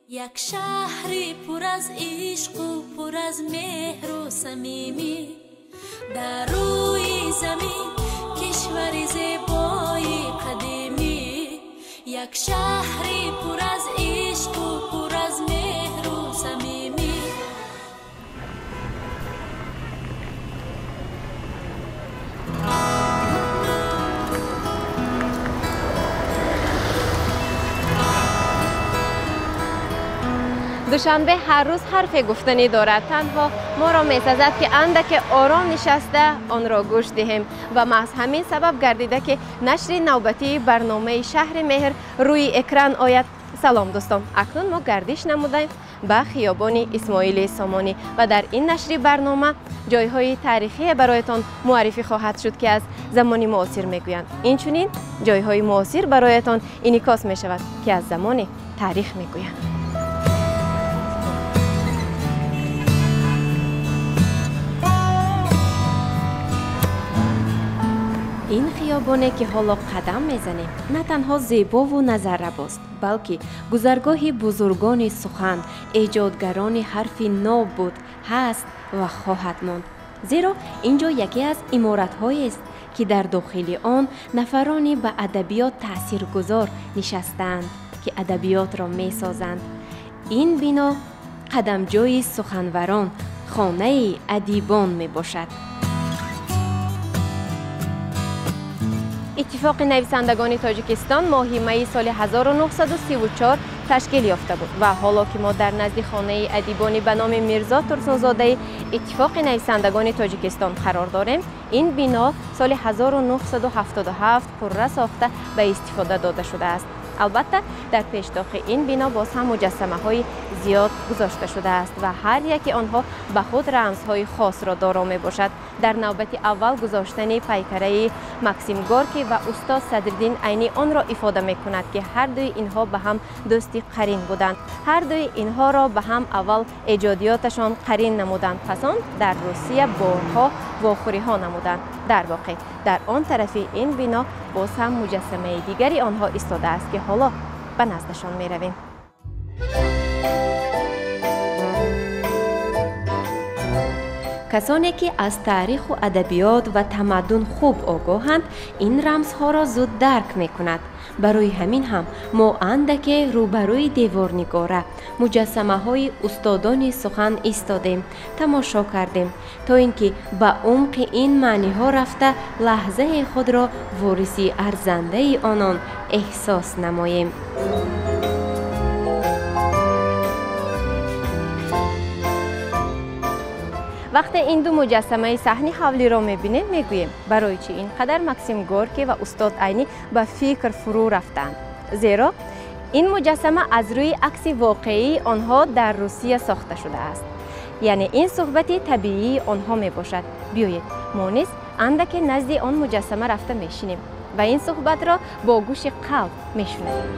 Як шаҳри пур аз ишқу пур аз меҳру самимӣ, дар рӯи замин кишвари зебои қадимӣ. Як шаҳри пур аз ишқу пур аз меҳру самимӣ. Душанбе ҳар рӯз ҳарфе гуфтанӣ дорад. Танҳо моро месазад, ки андаке ором нишаста онро гӯш диҳем ва маҳз ҳамин сабаб гардида, ки нашри навбатии барномаи шаҳри меҳр рӯи экран ояд. Салом, дӯстон! Акнун мо гардиш намудаем ба хиёбони Исмоили Сомонӣ ва дар ин нашри барнома ҷойҳои таърихие бароятон муаррифӣ хоҳад шуд, ки аз замони муосир мегӯянд. Инчунин ҷойҳои муосир бароятон инъикос мешавад, ки аз замони таърих мегӯянд. Ин хиёбоне, ки ҳоло қадам мезанем, на танҳо зебову назаррабост, балки гузаргоҳи бузургони сухан, эҷодгарони ҳарфи ноб буд, ҳаст ва хоҳад монд. Зеро ин ҷо яке аз иморатҳоест, ки дар дохили он нафарони ба адабиёт таъсиргузор нишастаанд, ки адабиётро месозанд. Ин бино қадамҷои суханварон, хонаи адибон мебошад. Иттифоқи нависандагони Тоҷикистон моҳи майи соли 1934 ташкил ёфта буд ва ҳоло ки мо дар назди хонаи адибони ба номи Мирзо Турсунзодаи Иттифоқи нависандагони Тоҷикистон қарор дорем, ин бино соли 1977 пурра сохта ба истифода дода шудааст. Албатта, дар пештоқи ин бино боз ҳам муҷассамаҳои зиёд гузошта шудааст ва ҳар яке онҳо ба худ рамзҳои хосро доро мебошад. Дар навбати аввал гузоштани пайкараи Максим Горкий ва устод Садриддин Айнӣ онро ифода мекунад, ки ҳар дуи инҳо ба ҳам дӯсти қарин буданд. Ҳар дуи инҳоро ба ҳам аввал эҷодиёташон қарин намуданд, пас он дар Русия борҳо вохӯриҳо намуданд. Дар воқеъ, дар он тарафи ин бино боз ҳам муҷассамаи дигари онҳо истодааст, ки ҳоло ба наздашон меравем. Касоне, ки аз таъриху адабиёт ва тамаддун хуб огоҳанд, ин рамзҳоро зуд дарк мекунад. Барои ҳамин ҳам мо андаке рӯбарӯи деворнигора муҷассамаҳои устодони сухан истодем, тамошо кардем, то ин ки ба умқи ин маъниҳо рафта, лаҳзаи худро вориси арзандаи онон эҳсос намоем. Вақте ин ду муҷассамаи саҳни ҳавлиро мебинем, мегӯем, барои чӣ ин қадар Максим Горкий ва устод Айнӣ ба фикр фурӯ рафтанд? Зеро ин муҷассама аз рӯи акси воқеии онҳо дар Русия сохта шудааст. Яъне ин суҳбати табиии онҳо мебошад. Биёед, мо низ андаке назди он муҷассама рафта мешинем ва ин суҳбатро бо гӯши қалб мешунавем.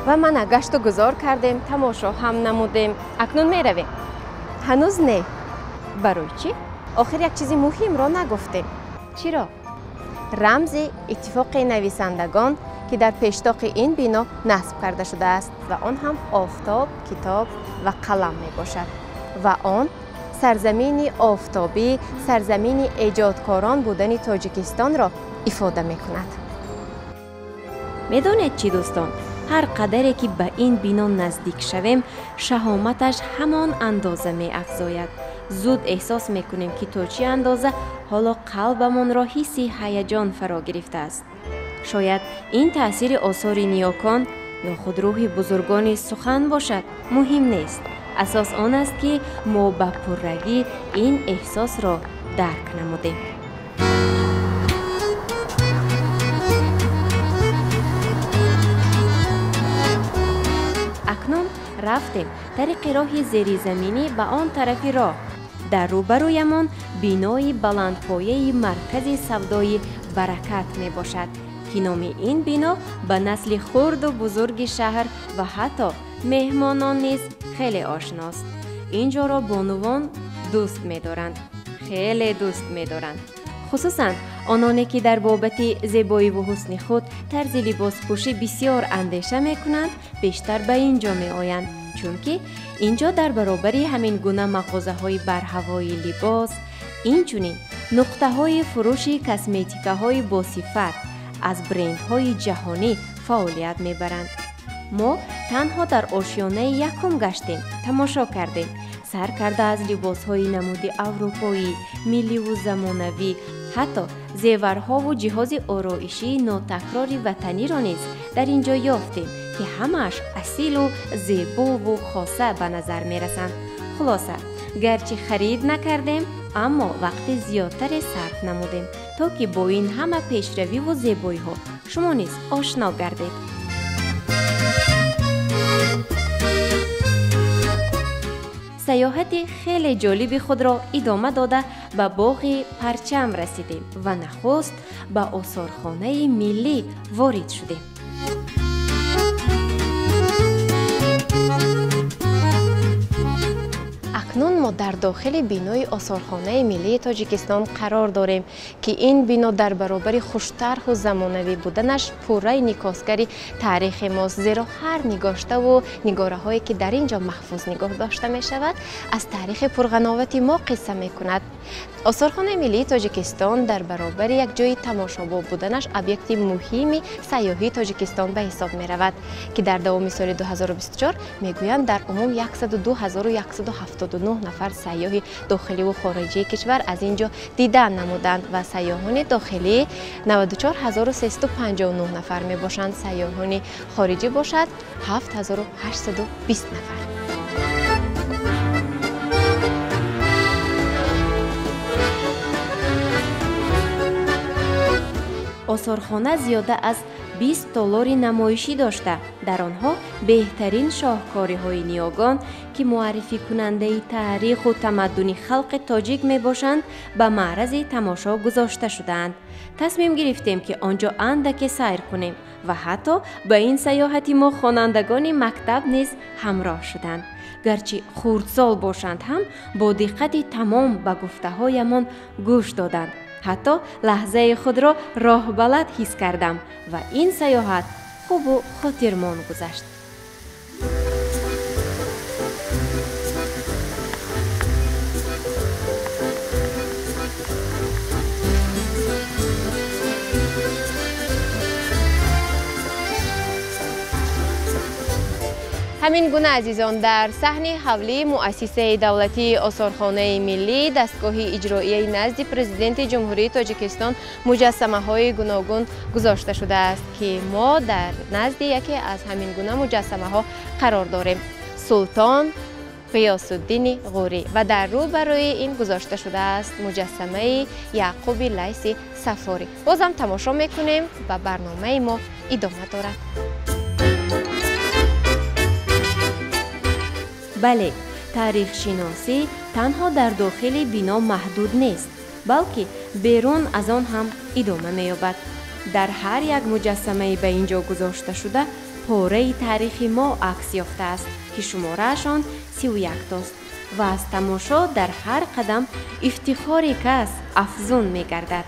Ва мана гашту гузор кардем, тамошо ҳам намудем. Акнун меравем. Ҳанӯз не. Барои чӣ? Охир як чизи муҳимро нагуфтем. Чиро? Рамзи иттифоқи нависандагон, ки дар пештоқи ин бино насб карда шудааст ва он ҳам офтоб, китоб ва қалам мебошад. Ва он сарзамини офтобӣ, сарзамини эҷодкорон будани Тоҷикистонро ифода мекунад. Медонед чӣ, дӯстон? Ҳар қадаре ки ба ин бино наздик шавем, шаҳоматаш ҳамон андоза меафзояд. Зуд эҳсос мекунем, ки то чӣ андоза ҳоло қалбамонро ҳисси ҳаяҷон фаро гирифтааст. Шояд ин таъсири осори ниёкон ё худ рӯҳи бузургони сухан бошад, муҳим нест. Асос он аст, ки мо ба пуррагӣ ин эҳсосро дарк намудем. Акнун рафтем тариқи роҳи зеризаминӣ ба он тарафи роҳ. Дар рӯбарӯямон бинои баландпояи маркази савдои Баракат мебошад, ки номи ин бино ба насли хурду бузурги шаҳр ва ҳатто меҳмонон низ хеле ошност. Ин ҷоро бонувон дӯст медоранд, хеле дӯст медоранд, хусусан Ононе ки дар бобати зебоиву ҳусни худ, тарзи либоспӯшӣ бисёр андеша мекунанд, бештар ба ин ҷо меоянд, чунки ин ҷо дар баробари ҳамин гуна мағозаҳои барҳавои либос, инчунин нуқтаҳои фурӯши косметикаҳои босифат аз брендҳои ҷаҳонӣ фаъолият мебаранд. Мо танҳо дар ошёнаи якум гаштем, тамошо кардем. Сар карда аз либосҳои намуди аврупоӣ, милливу замонавӣ, ҳатто зеварҳову ҷиҳози ороишии нотакрори ватаниро низ дар ин ҷо ёфтем, ки ҳамааш асилу зебову хоса ба назар мерасанд. Хулоса, гарчи харид накардем, аммо вақти зиёдтаре сарф намудем, то ки бо ин ҳама пешравиву зебоиҳо шумо низ ошно гардед. Саёҳати хеле ҷолиби худро идома дода ба боғи Парчам расидем ва нахуст ба осорхонаи миллӣ ворид шудем. Акнун мо дар дохили бинои осорхонаи миллии Тоҷикистон қарор дорем, ки ин бино дар баробари хуштарҳу замонавӣ буданаш пурраи никосгари таърихи мост, зеро ҳар нигоштаву нигораҳое ки дар ин ҷо маҳфуз нигоҳ дошта мешавад, аз таърихи пурғановати мо қисса мекунад. Осорхонаи миллии Тоҷикистон дар баробари як ҷои тамошобоб буданаш объекти муҳими сайёҳии Тоҷикистон ба ҳисоб меравад, ки дар давоми соли 2024 мегӯянд дар умум 102179 нафар сайёҳи дохиливу хориҷии кишвар аз ин ҷо дидан намуданд ва сайёҳони дохилӣ 94359 нафар мебошанд, сайёҳони хориҷӣ бошад 7820 нафар. Осорхона зиёда аз 20 толори намоишӣ дошта, дар онҳо беҳтарин шоҳкориҳои ниёгон, ки муаррификунандаи таъриху тамаддуни халқи тоҷик мебошанд, ба маърази тамошо гузошта шудаанд. Тасмим гирифтем, ки он ҷо андаке сайр кунем ва ҳатто ба ин сайёҳати мо хонандагони мактаб низ ҳамроҳ шуданд. Гарчи хурдсол бошанд ҳам, бо диққати тамом ба гуфтаҳоямон гӯш доданд. Ҳатто лаҳзаи худро роҳбалад ҳис кардам ва ин сайёҳат хубу хотирмон гузашт. Ҳамин гуна, азизон, дар саҳни ҳавлии муассисаи давлатии осорхонаи миллӣ, дастгоҳи иҷроияи назди Президенти Ҷумҳурии Тоҷикистон муҷассамаҳои гуногун гузошта шудааст, ки мо дар назди яке аз ҳамин гуна муҷассамаҳо қарор дорем. Султон Ғиёсуддини Ғурӣ, ва дар рӯ барои ин гузошта шудааст муҷассамаи Яъқуби Лайси Сафорӣ. Бозам тамошо мекунем ва барномаи мо идома дорад. Бале, таърихшиносӣ танҳо дар дохили бино маҳдуд нест, балки берун аз он ҳам идома меёбад. Дар ҳар як муҷассамаи ба ин ҷо гузошташуда пораи таърихи мо акс ёфтааст, ки шумораашон 31тост ва аз тамошо дар ҳар қадам ифтихори кас афзун мегардад.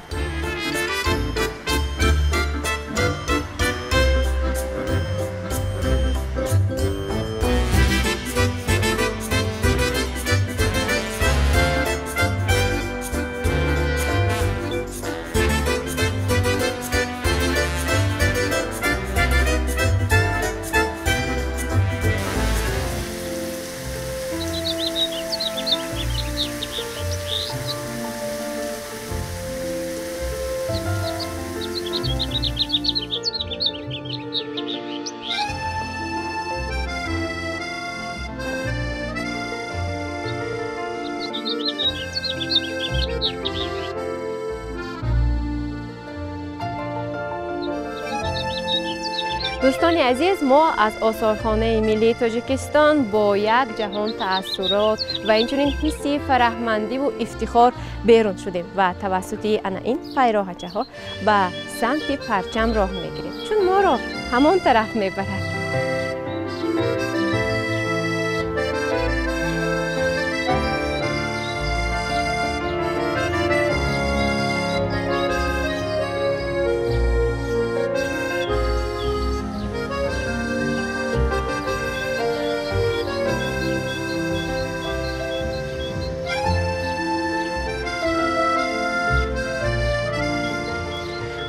Дӯстони азиз, мо аз осорхонаи миллии Тоҷикистон бо як ҷаҳон таассурот ва инчунин ҳисси фараҳмандиву ифтихор берун шудем ва тавассути ана ин пайроҳачаҳо ба самти Парчам роҳ мегирем, чун моро ҳамон тараф мебарад.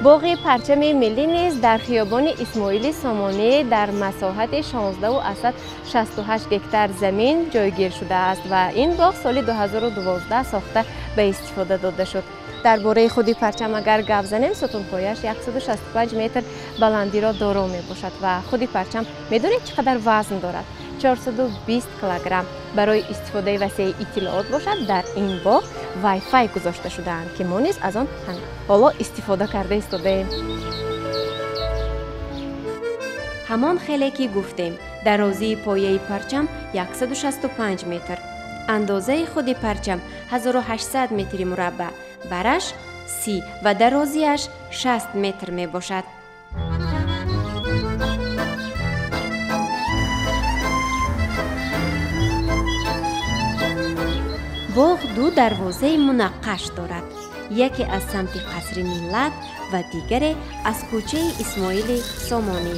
Боғи парчами миллӣ низ дар хиёбони Исмоили Сомонӣ дар масоҳати 16,68 гектар замин ҷойгир шудааст ва ин боғ соли 2012 сохта ба истифода дода шуд. Дар бораи худи парчам агар гап занем, сутунпояш 165 метр баландиро доро мебошад ва худи парчам медонед чӣ қадар вазн дорад? 420 килограмм. Барои истифодаи васеи иттилоот бошад, дар ин боғ Wi-Fi гузошта шудаанд, ки мо низ аз он ҳоло истифода карда истодаем. Ҳамон хеле ки гуфтем, дарозии пояи парчам 165 метр, андозаи худи парчам 1800 метри мураббаъ, бараш 30 ва дарозиаш 60 метр мебошад. Боғ ду дарвозаи мунаққаш дорад, яке аз самти қасри миллат ва дигаре аз кӯчаи Исмоили Сомонӣ.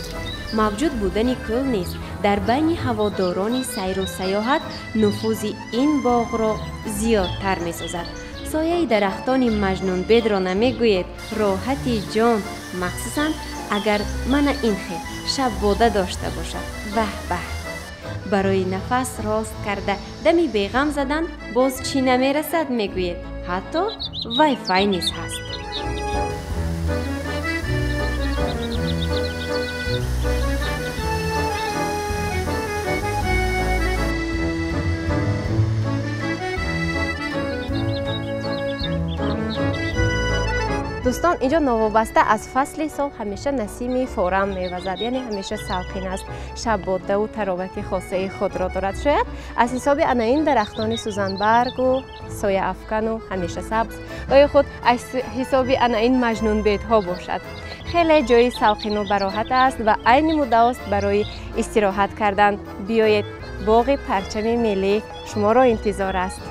Мавҷуд будани кӯл низ дар байни ҳаводорони сайру саёҳат нуфузи ин боғро зиёдтар месозад. Сояи дарахтони маҷнунбедро намегӯед, роҳати ҷон, махсусан агар мана ин хел шаббода дошта бошад. Баҳ баҳ! Барои нафас рост карда дами беғам задан боз чӣ намерасад мегӯед, ҳатто Wi-Fi низ ҳаст. Дӯстон, инҷо новобаста аз фасли сол ҳамеша насими форам мевазад, яъне ҳамеша салқин аст, шаббодаву таровати хосаи худро дорад. Шояд аз ҳисоби ана ин дарахтони сӯзанбаргу сояафкану ҳамеша сабз ва ё худ аз ҳисоби ана ин маҷнунбедҳо бошад. Хеле ҷои салқину бароҳат аст ва айни муддаост барои истироҳат кардан. Биёед, боғи парчами миллӣ шуморо интизор аст.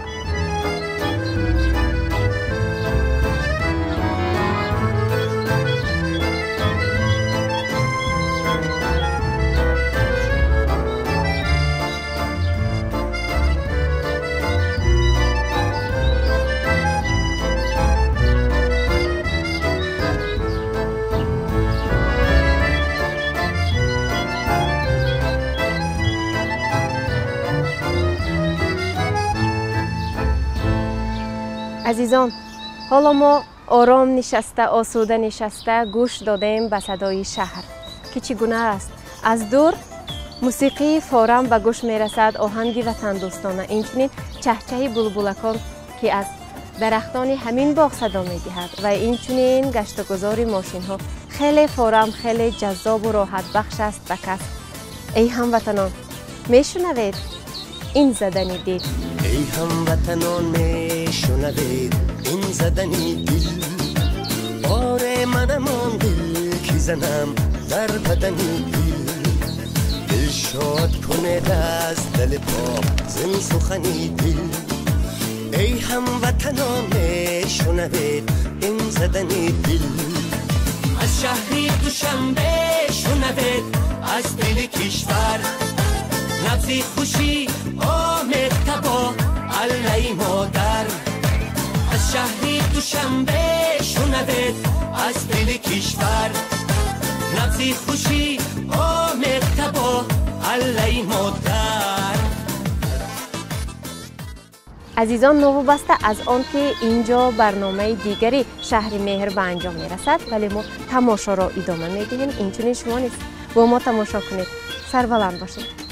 Азизон, ҳоло мо ором нишаста, осуда нишаста гӯш додем ба садои шаҳр, ки чӣ гуна аст. Аз дур мусиқии форам ба гӯш мерасад, оҳанги ватандӯстона, инчунин чаҳчаҳи булбулакон, ки аз дарахтони ҳамин боғ садо медиҳад ва инчунин гаштугузори мошинҳо. Хеле форам, хеле ҷаззобу роҳатбахш аст ба кас. Эй ҳамватанон, мешунавед ин задани дил? Эй ҳамватанон, мешунавед ин задани дил? Оре, манам он дил, ки занам дар бадани дил. Дил шод кунед аз дили пок зин сухани дил. Эй ҳамватанон, мешунавед ин задани дил? Аз шаҳри Душанбе шунавед, аз дили кишвар набзи хушӣ омед табо аллаи модар. Аз шаҳри Душанбе шунавед, аз дили кишвар набзи хушӣ омед табо аллаи модар. Азизон, новобаста аз он ки инҷо барномаи дигари шаҳри меҳр ба анҷом мерасад, вале мо тамошоро идома медиҳем. Инчунин шумо низ бо мо тамошо кунед. Сарбаланд бошед.